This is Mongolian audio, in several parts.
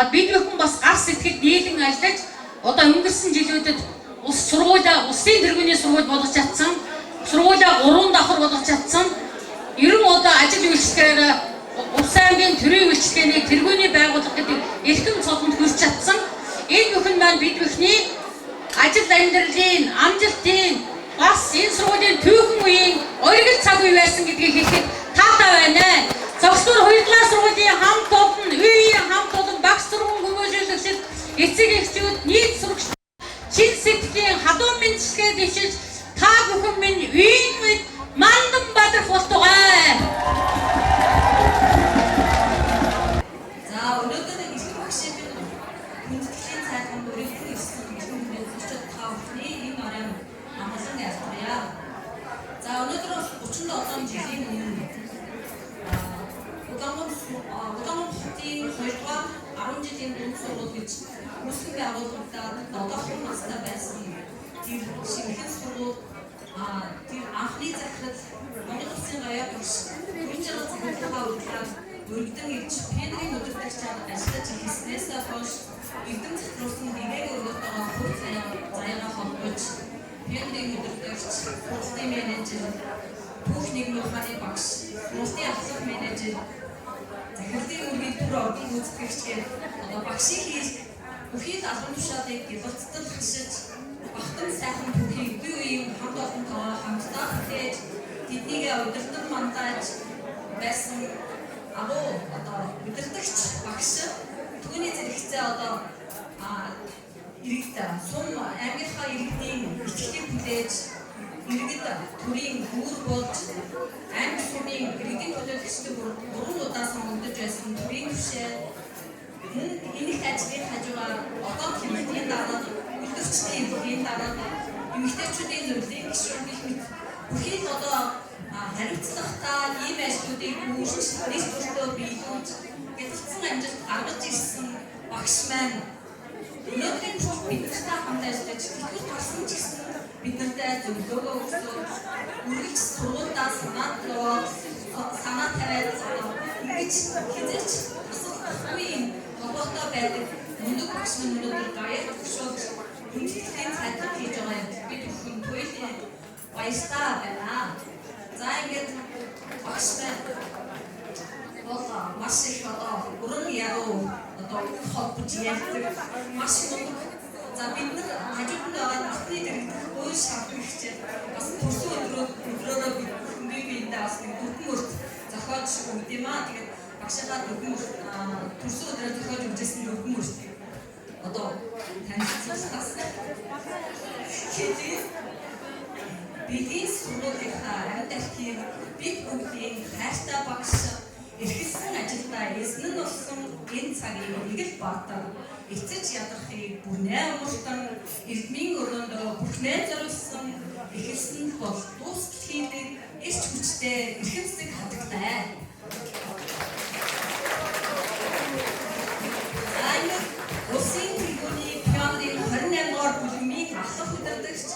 За бид бүхэн бас гар сэтгэл нийлэн ажиллаж одоо өнгөрсөн жилүүдэд улс сургуулаа улсын тэргүүний сургууль болгож чадсан, сургуулаа 3 давхар болгож чадсан. Ерөн одоо ажил үйлчлэгээр Увс аймгийн төрийн үйлчилгээний тэргүүний байгууллага гэдэг эрхэм цолонд хүрч чадсан. Энэ бүхэн маань бид бүхний ажил амьдралын, амжилтын бас энэ сургуулийн түүхэн үеийн оргил цаг үе байсан гэдгийг хэлэхэд таатай байна. Зогсдоор 2 дугаар сургуулийн хамт олон, үеийн хамт олон багш сурган хүмүүжүүлэгчид, эцэг эхчүүд, нийт сурагч чин сэтгэлийн халуун мэндчилгээ дэвшиж та бүхэн минь үеийн үед мандан бадрах болтугай. За өнөөдөр эрхэм багшийн хүндэтгэлийн цайлганд өргөдөн ирсэн эрхэм хүндэтгэгчид та бүхний энэ оройн амгалан ялтгая. За өнөөдөр бол 37 жилийн өмнө Улаанбаатар хотын 2 дугаар 10 жилийн дунд сургууль гэж үүсгэн байгуулагдаад 7 настай байсан тэр шинэхэн сургууль тэр анхны захирал Монгол Улсын гаяа багш Түнжиргэл захирлынхаа удирдлагаар өргөдөн ирж пионерын удирдагчаар ажиллаж эхэлснээс хойш эрдэм захируулсан гэгээг өргөтөөгөө хувь заяагаа холбож пионерын удирдагч, сургуулийн менежер, түүх нийгмийн ухааны багш, сургуулийн ахлах менежер, захирлын үүргийг түр ордон гүйцэтгэгч гэх одоо багшийн хийх бүхий л албан тушаалыг гялалцтал хашиж багтан сайхан түүхийг үе үеийн хамт олонтойгоо хамтдаа бүтээж тэднийг удирдан мандааж байсан агуу одоо удирдагч багш түүний зэрэгцээ одоо иргэд сум аймгийнхаа иргэдийн итгэлийг хүлээж иргэд төрийн гүүр болж аймаг сумын иргэдийн төлөөлөгчдийн 3 удаа сонгогдож байсан төрийн түвшээ мөн энэ их ажлын хажуугаар одоо тэмдгийн дарга, үйлдвэрчдийн иргэдийн дарга, эмэгтэйчүүдийн зөвлөлийн гишүүн гэх мэт бүхий л одоо хариуцлагатай ийм ажлуудыг үүрч, нийт бүртөө биелүүлж гялалцсан амжилт гаргаж ирсэн багш маань өнөөдрийн хүртэл бид нартай хамт ажиллаж тэтгэвэр гарсан ч гэсэн бид нартай зөвлөгөөгөө өгсөн, үргэлж сургуульдаа санаа зовоод санаа тавиад ингэж хизээч тасалдахгүй юм холбоотой байдаг мундаг багш нар өнөөдөр гаяар төгшөөлж хүндэтгэлийн цайлга хийж байгаа юм. Бид бүхэн туйлын баяртай байна. За ингээд багш маань бол маш их одоо уран яруу одоо үг холбож ярьдаг маш мундаг. За бид нар хажууд нь байгаа нутны дэрэгдэх уйл шавдаг хичээл бас төрсөн өдрөөрөө бид бүхэн бие биендээ бас нэг дөрвөн мөрт зохиож өгд юм аа. Тэгээд багшийнхаа дөрвөн мөрт төрсөн өдрөө зохиож өгчээсэн дөрвөн мөртийг одоо танилцуулах хэлье. Бидний сургуулийнхаа амьд архив бид бүгдийн хайртай багш эрхэлсэн ажилдаа эзэн нь болсон энэ цагийн нэг л баатар эцэж ядрахыг бүрнээ умартан эрдмийн өрөөндөө бүхнээ зориулсан эхэлсэн бол дуустал хийдэг эрч хүчтэй эрхэмсэг хатагтай. За ингээд улсын тэргүүний пионерын 28 дугаар бүлгийн ахлах удирдагч,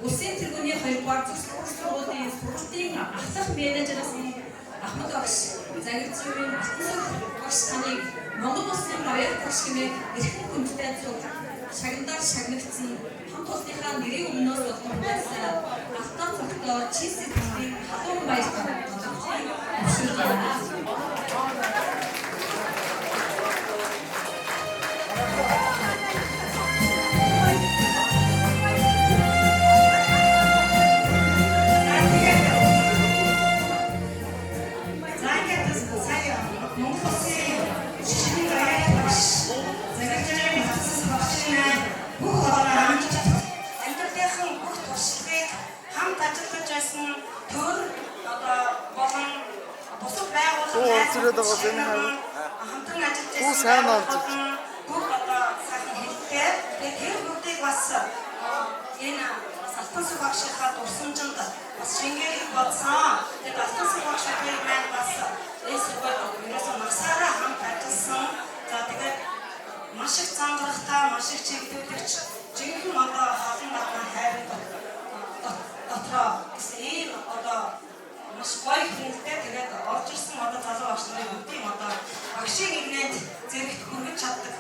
улсын тэргүүний 2 дугаар зөвшөөрөх сургуулийн сургалтын ахлах менежераас Ахмад багш Загирзүйн Алтансүх багш таныг Монгол улсын гоёр багш хэмээх эрхэм хүндтэй цуг шагналаар шагнагдсан хамт олонныхаа нэрийн өмнөөс болон байсан алтан цогтой чин сэтгэлийн халуун баяр төвшөрлөө. За ингээд сая Монгол Улсын шашны гаяат багш Загирчааны Батцас багшийн бүх одоо амжилт амьдралынхан бүх туршлагыг хамт ажиллаж байсан төр одоо болон бусад байгууллага Хүү орж ирээд байгаа юм байна. хамтран ажиллаж Хүү байсан сайн орж ирж. бүх одоо сайхан хэлтэй. Тэгээд тэр бүгдийг бас энэ бас Алтансүх багшийнхаа дурсамжинд бас шингээлэх болсон. Тэгээд Алтансүх багш хоёр маань бас энэ сургуульд ерөөсөө насаараа хамт ажилласан. За тэгээд маш их зангарахтай, маш их чиглүүлэгч, жинхэнэ одоо холон батман хайрын дотроо гэсэн ийм одоо маш гоё хүнтэй. Тэгээд орж ирсэн одоо залуу багш нарын бүгдийн одоо багшийн игнэнд зэрэгт хүргэж чаддаг.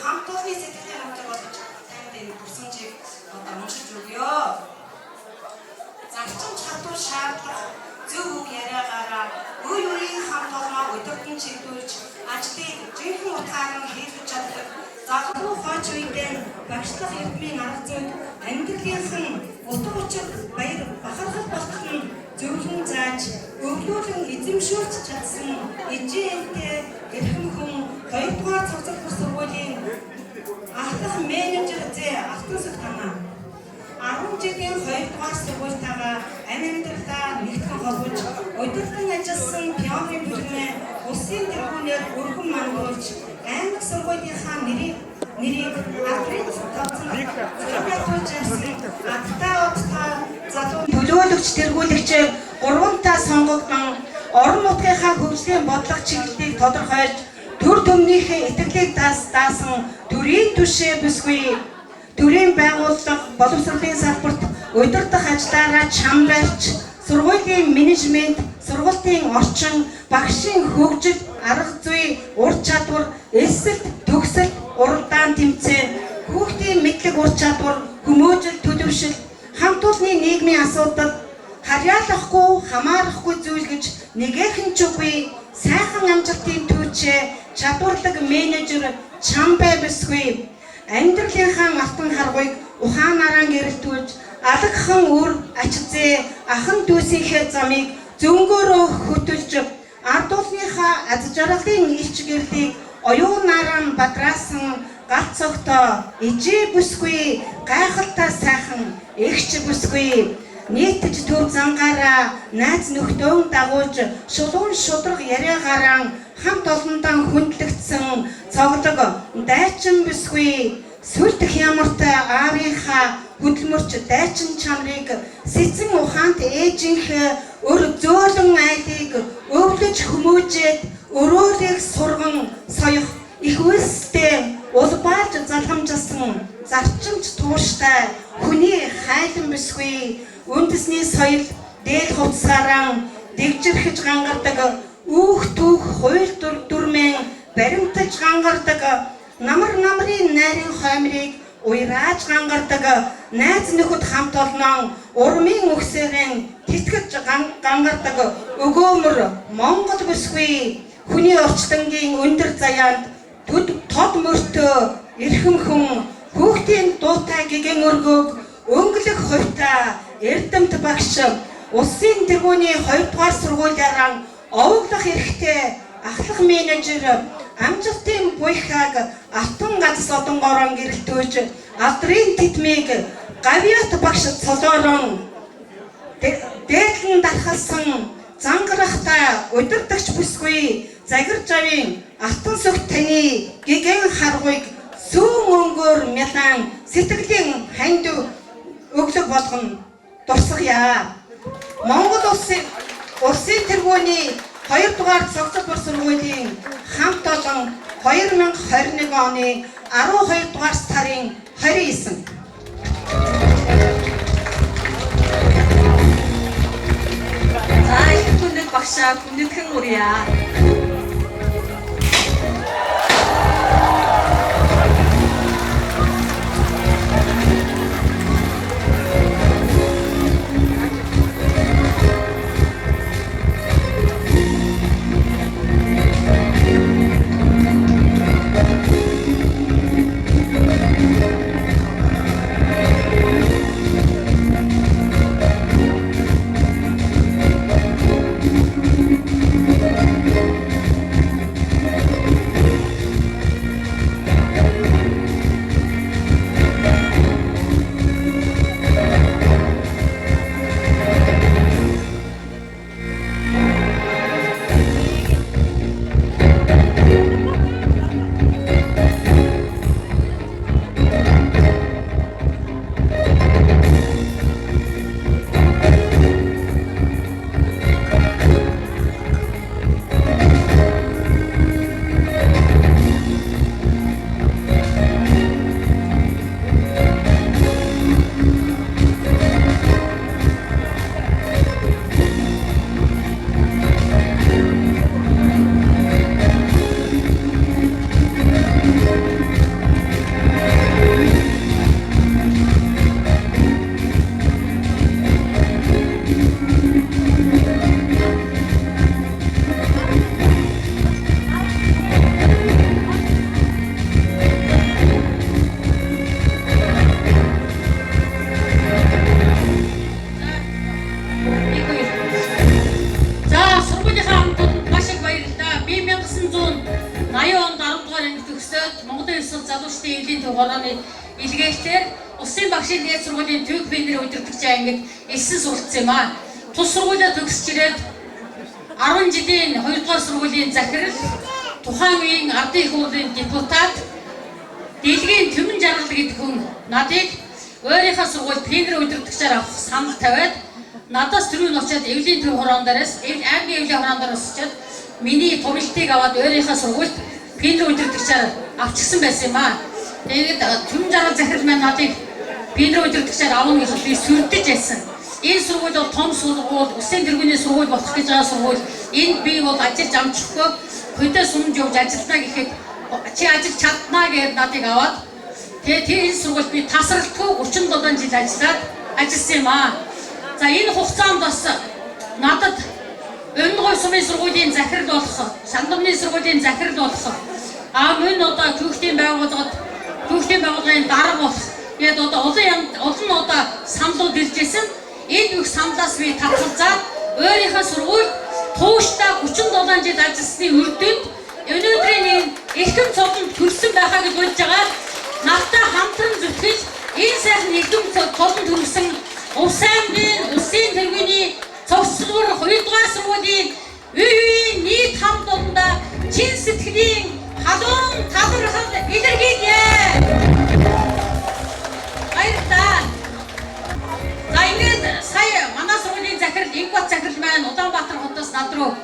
хамт олонны сэтгэлийн хамтлаг болгож танд энэ дурсамжийг одоо уншиж өгье. Зарчим чадвар шаардлага зөв үг яриагаараа үе үеийн хамт олноо удирдан чиглүүлж ажлыг жинхэнэ утгаар нь хийлгэж чаддаг залуу хойч үедээ багшлах эрдмийн арга зүйд амьдралынхан утга учир баяр бахархал болтол нь зөвлөн зааж өвлүүлэн эзэмшүүлж чадсан эжээнтэй эрхэм хүн 2 дугаар цогцолбор сургуулийн ахлах менежер Зэ Алтансүх танаа 10 жилийн 2 дугаар сургуультайгаа амь амьдралаа нэгтгэн холбож удирдан ажилласан пионерын бүлгэмээ улсын тэргүүнээр өргөн мандуулж аймаг сургуулийнхаа нэрийг алдрын тооцсон зургаатуулж явсан адтай удтай залуу төлөөлөгч тэргүүлэгчээр гурвантаа сонгогдсон орон нутгийнхаа хөгжлийн бодлого чиглэлийг тодорхойлж төр төмнийхээ итгэлийг даасан төрийн түшээ бүсгүй төрийн байгууллага боловсролын салбарт удирдах ажлаараа чам барьж сургуулийн менежмент, сургалтын орчин, багшийн хөгжил, арга зүй, ур чадвар, элсэлт, төгсөлт, уралдаан тэмцээн, хүүхдийн мэдлэг ур чадвар, хүмүүжил, төлөвшил, хамт олонны нийгмийн асуудал харьяалахгүй, хамаарахгүй зүйл гэж нэгэхэн ч үгүй сайхан амжилтын түүчээ чадварлаг менежер Чамбай бүсгүй амьдралынхаа алтан харгуйг ухаанаараа гэрэлтүүлж алагхан үр ач зээ ахан дүүсийнхээ замыг зөнгөөрөө хөтөлж ард түмнийхээ аз жаргалын илч гэрлийг оюунаараа бадраасан галт цогтой ижээ бүсгүй гайхалтай сайхан эгч бүсгүй нийтж төв зангаараа найз нөхдөөн дагуулж шулуун шударга яриагаараа хамт олондоо хүндлэгдсэн цоглог дайчин бүсгүй сүлд хямартай аавынхаа хөдөлмөрч дайчин чанарыг сэцэн ухаант ээжийнхээ өр зөөлөн айлыг өвлөж хүмүүжээд өрөөлийг сурган соёх их үйлстэй улбаалж залгамжилсан зарчимч тууштай хүний хайлан бүсгүй үндэсний соёл дээл хувцсаараа дэгжирхэж гангардаг үүх түүх хууль дүрмэн баримталж гангардаг намар намрын найрын хоймрыг уйрааж гангардаг найз нөхөд хамт олноо урмын үгсээрэн тэтгэж гангардаг өгөөмөр Монгол бүсгүй хүний орчлонгийн өндөр заяанд тод мөртөө эрхэм хүн хүүхдийн дуутай гэгэн өргөөг өнгөлөх хувьтай эрдэмт багш улсын тэргүүний 2 дугаар сургуулиараа овоглох эрхтэй ахлах менежер амжилтын буйхааг алтан гац одонгорон гэрэлтүүлж алдрын тэтмийг гавьяат багш цолоорон дээдлэн дархалсан зангарахтай удирдагч бүсгүй загир жавын алтан сүх таны гэгэн харгуйг сүүн өнгөөр мялан сэтгэлийн ханд өглөг болгон дурсгая. Монгол улсын тэргүүний 2 дугаар цогцолбор сургуулийн хамт олон 2021 оны 12 дугаар сарын 29. За их хүндэт багшаа хүндэтгэн урья. төгсөөд Монголын Их сургууль залуучдын эвлийн төв хорооны илгээлтээр улсын багшийн дээд сургуулийн төвх пионерийн удирдагч ангид элсэн суралцсан юм аа. Тус сургуулиа төгсөж ирээд 10 жилийн 2 дугаар сургуулийн захирал, тухайн үеийн ардын их хурлын депутат Дэлгийн Түмэн Жаргал гэдэг хүн надыг өөрийнхөө сургуульд пионерийн удирдагчаар авах санал тавиад надаас түрүүн очиад эвлийн төв хороон дээрээс аймгийн эвлийн хороон дээрээс очиад миний томилтыг аваад өөрийнхөө сургуульд пионерийн удирдагчаар авчихсан байсан юм аа. Тэгээд Түмэн Жаргал захирал маань надыг пионерийн удирдагчаар авна гэхэд би сүрдэж байсан. Энэ сургууль бол том сургууль, улсын тэргүүний сургууль болох гэж байгаа сургууль. Энд би бол ажиллаж амжихгүй хөдөө сумж явж ажиллана гэхэд чи ажиллаж чаднаа гэдээ надыг аваад тэгээ тэр энэ сургуульд би тасралтгүй 37 жил ажиллаад ажилласан юм аа. За энэ хугацаанд бас надад Өмнө сумын сургуулийн захирал болох, Сандамны сургуулийн захирал болох, мөн одоо түүхтийн байгууллагад түүхтийн байгууллагын дарга болох гээд одоо олон одоо саналууд ирж ирсэн. Энэ бүх саналаас би татгалзаад өөрийнхөө сургуульд тууштай 37 жил ажилласны үр дүнд өнөөдрийн энэ эрхэм цолонд төрсөн байхаа гэж бодож байгаа. Надтай хамтран зүтгэж энэ сайхан эрхэм цолонд төрсөн Увс аймгийн улсын тэргүүний цогцлбор 2 дугаар сургуулийн үе-үеийн нийт хамт олондоо чин сэтгэлийн халуун талархал илэрхийлье. Баярлалаа. За ингээд сая манай сургуулийн захирал Инкбат захирал маань Улаанбаатар хотоос над руу